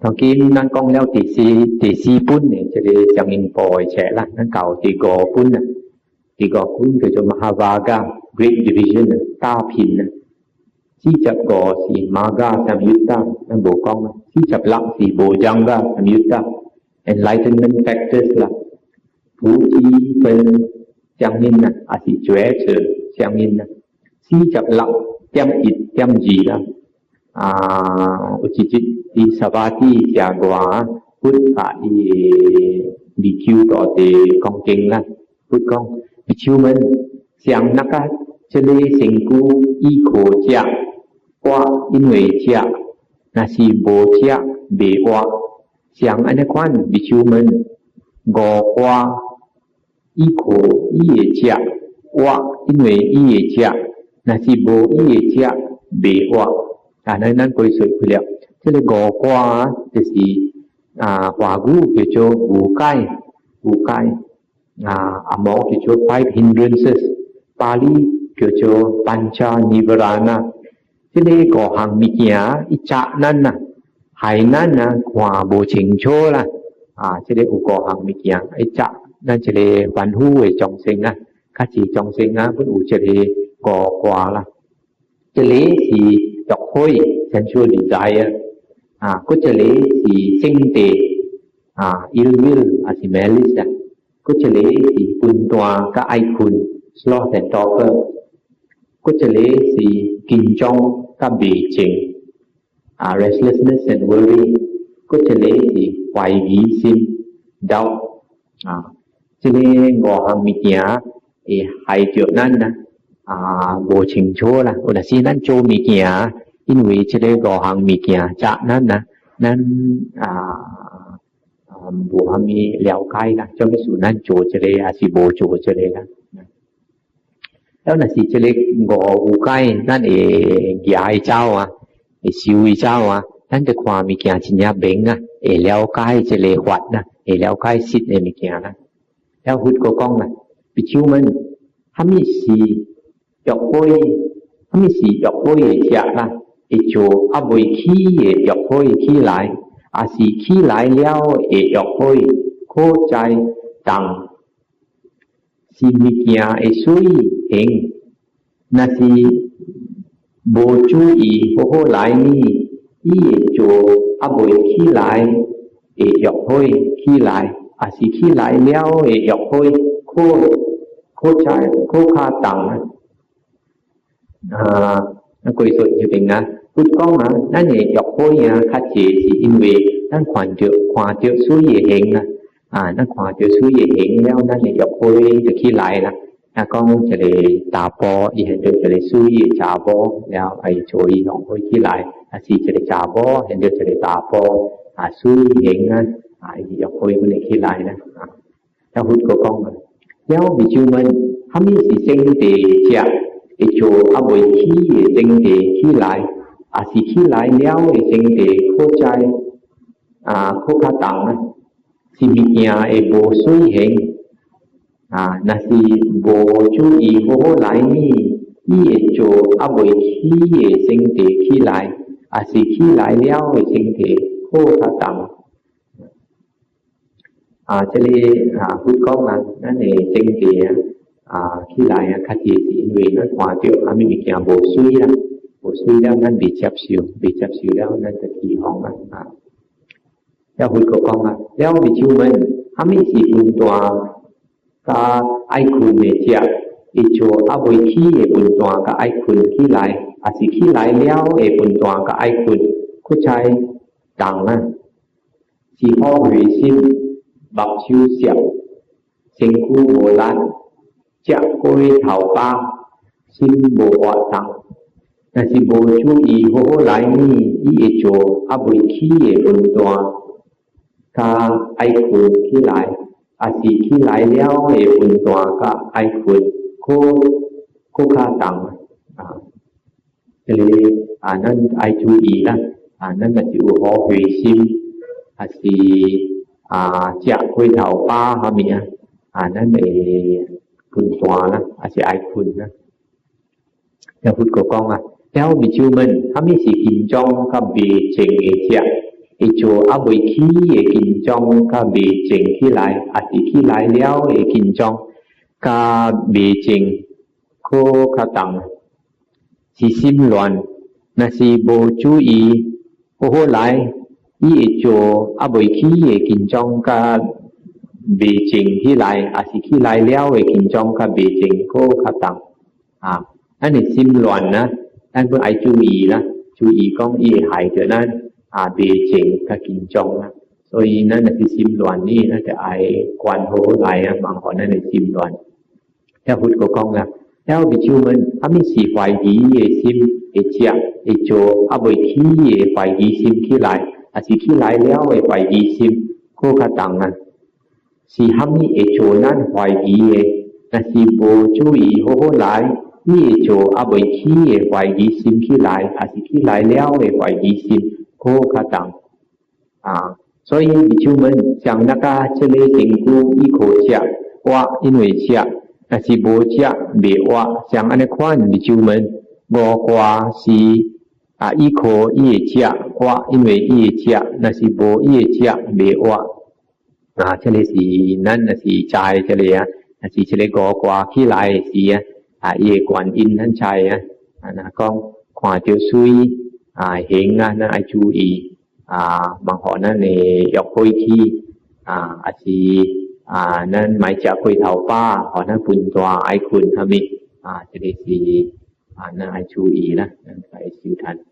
頭先咱講了第四本的這个相應部的冊啦，咱到第五本啊，第五本叫做 Mahavagga Great Division 大品啊。45是 Magga Samyutta，咱無講啊。46是 Bojjhanga Samyutta Enlightenment Factors 啦，菩提分相應啊，還是抉擇相應啊。46.1.2啦。啊，有一日佇薩瓦蒂食外，佛共伊的比丘大地講經啦。佛講，比丘們，像那個這个身軀伊可食，活因為食，若是無食袂活。像按呢款比丘們，五掛伊可伊會食，活因為伊會食，若是無伊會食袂活。啊，咱解說去了，這个五掛就是啊，華語叫做五戒，五戒啊，紅毛叫做 Five Hindrances，巴利叫做 Panca Nivarana。這个五項物件，伊遮咱啊，害咱啊，看無清楚啦。啊，這个有五項物件，伊遮咱這个凡夫的眾生啊，較濟眾生啊，閣有這个五掛啦。一个是欲火，sensual desire，啊，閣一个是性地，啊，ill will 還是 malice 啊，閣一个是笨惰佮愛睏，sloth and torpor，閣一个是緊張佮袂靜，啊，restlessness and worry，閣一个是懷疑心，doubt，啊，這个五項物件會害著咱啊。啊，無清楚啦，有若時咱做物件，因為這个五項物件遮咱啊，咱啊啊無啥物了解啦，做物事咱做這个還是無做這个啦。了若是這个五無解，咱會舉伊走啊，會修伊走啊，咱就看物件真正明啊，會了解這个法啦，會了解實的物件啦。了佛閣講啦，比丘們，啥物是欲火？啥物是欲火的食啦？會做猶未起的欲火起來，抑是起來了的欲火，可知重是物件的隨形，若是無注意好好來呢，伊會做猶未起來的欲火起來，抑是起來了的欲火，可知可較重啊？啊，咱解說這邊啊，佛講啊，咱的欲火啊，較濟是因為咱看著水的形啊，啊，咱看著水的形了，咱的欲火就起來啦。若講一个查埔，伊現著一个水的查某，了愛做伊欲火起來；抑是一个查某，現著一个查埔，啊，水形啊，啊，伊欲火阮會起來啦。啊，了佛閣講啊，了比丘們，啥物是性地食？會做猶未起的性地起來，抑是起來了的性地可知啊，可較重啊，是物件的無隨形啊，若是無注意好好來呢，伊會做猶未起的性地起來，抑是起來了的性地可較重。啊，這个啊，佛講啊，咱的性地啊，啊，起來啊，較濟是因為咱看著啥物物件無媠啦，無媠了，咱袂接受，袂接受了，咱就起哄啊！啊，了佛閣講啊，了比丘們，啥物是笨惰佮愛睏的食？會做猶未起的笨惰佮愛睏起來，抑是起來了的笨惰佮愛睏，可知重啊？是好悔心，目睭澀，身軀無力，食過頭飽，心無活動。若是無注意好好來呢，伊會做猶未起的笨惰，佮愛睏起來，抑是起來了的笨惰佮愛睏，可較重啊！這个啊，咱愛注意啦！啊，咱若是有好悔心，抑是啊食過頭飽啥物啊？啊，咱會笨惰啦，抑是愛睏啦。了佛閣講啊，了比丘們，啥物是緊張佮袂靜的食？會做猶未起的緊張佮袂靜起來，抑是起來了的緊張佮袂靜，閣較重，是心亂。若是無注意好好來，伊會做猶未起的緊張佮袂靜起來，抑是起來了的緊張佮袂靜，閣較重。啊，咱的心亂啊，咱閣愛注意啦，注意講伊會害著咱啊袂靜佮緊張啦。所以咱若是心亂呢，咱就愛觀好好來啊，莫予咱的心亂。了佛閣講啦，了比丘們，啥物是懷疑的心會食會做猶未起的懷疑心起來，抑是起來了的懷疑心，閣較重啊？是啥物會做咱懷疑的？若是無注意好好來，伊會做猶未起的懷疑心起來，抑是起來了的懷疑心，閣較重啊！所以比丘們，像那個這个身軀，伊可食活，因為食；若是無食，袂活。像按呢款比丘們，五掛是啊，伊可伊會食活，因為伊會食；若是無伊會食，袂活。啊，這个是咱若是知這个啊，若是這个五掛起來的時啊，啊，伊的原因咱知啊。啊，若講看著水啊形啊，咱愛注意啊，莫予咱的欲火起啊，抑是啊，咱莫食過頭飽，予咱分大愛睏啥物啊，這个是啊，咱愛注意啦，咱愛修煉。